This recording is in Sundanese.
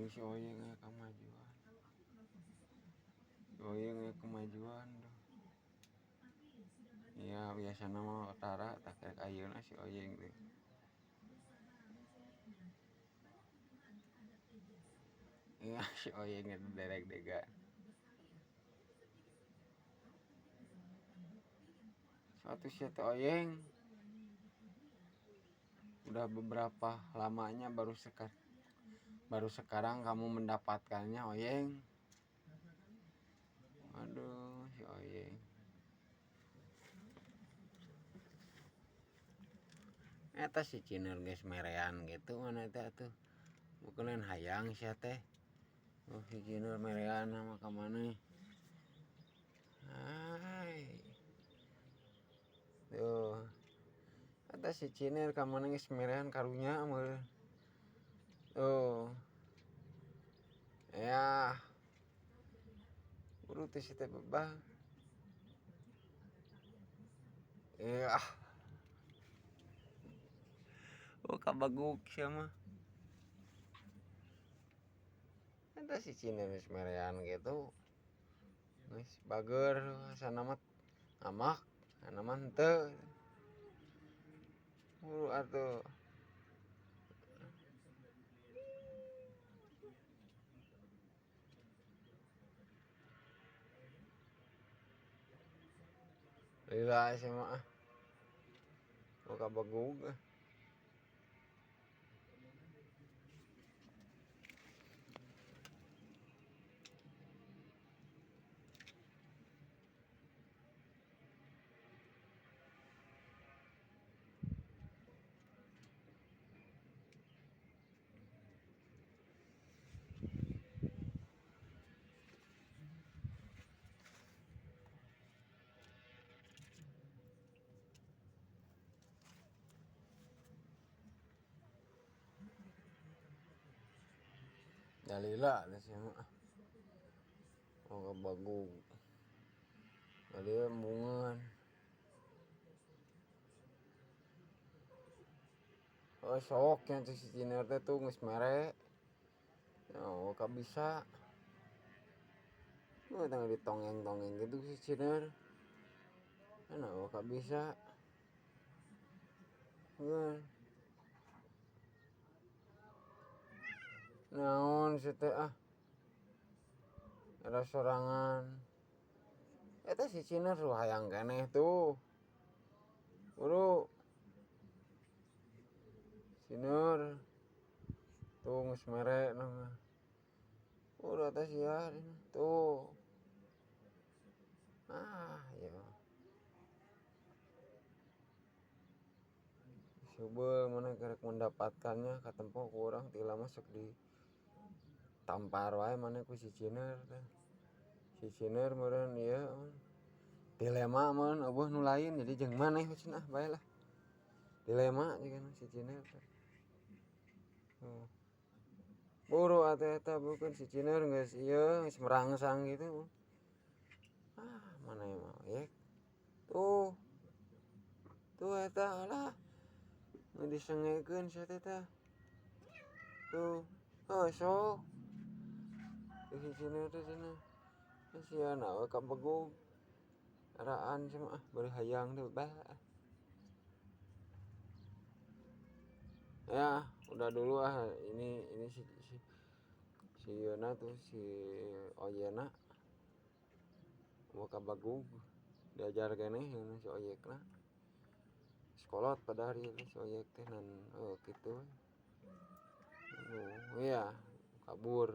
Jeung si Oyeng aya kamajuan. Si Oyeng aya kemajuan tuh. Iya biasana mah tara tah karek ayeuna si Oyeng teh. Iya si Oyeng itu derek dega. Suatu si Oyeng udah beberapa lamanya baru sekarang kamu mendapatkannya Oyeng. Aduh si Oyeng. Eta si Ciner geus merean gitu mana teh atuh. Bukan hayang sia teh. Oh si Ciner merean sama ka maneh. Hai. Tuh. Eta si Ciner ka maneh geus merean karunya meureun. Tuh. Ya. Buru teh si teh bebang. Iya. Oh kabaguk sia mah. Eta si Ciner geus merean gitu. Geus bager sana mah amak, sana mah henteu. Buru atuh. Lila sia mah ah. Oh kabagug ah. Dalila teh sia mah. Oh kabagug. Dalila embungeun. Oh sok nya si Ciner teh tuh geus mere. Oh kabisa. Oh tangga ditongeng-tongeng gitu si Ciner. Nah, oh kabisa. Heeh. Naon si teh ah. Era sorangan. Eta si Ciner tuh hayang keneh tuh. Buru. Ciner. Tuh geus mere nah. Udah teh sia tuh. Ah, ya. Coba mana kerek mendapatkannya katempo ku urang ti lama sok di tampar wae mana ku si Ciner teh. Si Ciner meureun ieu dilema meureun eueuh nu lain jadi jeung maneh cenah bae lah. Dilema jeung si Ciner teh. Buru atuh eta bukeun si Ciner geus ieu geus merangsang gitu. Ah, mana mah oyek. Tuh. Tuh eta lah. Nu disengekeun sia teh tah. Tuh. Oh sok. Tuh si Ciner teh cenah. Sia na we kabegug. Eraan sia mah ah bari hayang teh bah. Ya, udah dulu ah ini si Yona tuh si Oyena. Mau kabagug diajar keneh si Oyekna. Sekolot pada hari ini si Oyek teh nan oh gitu. Oh iya, kabur.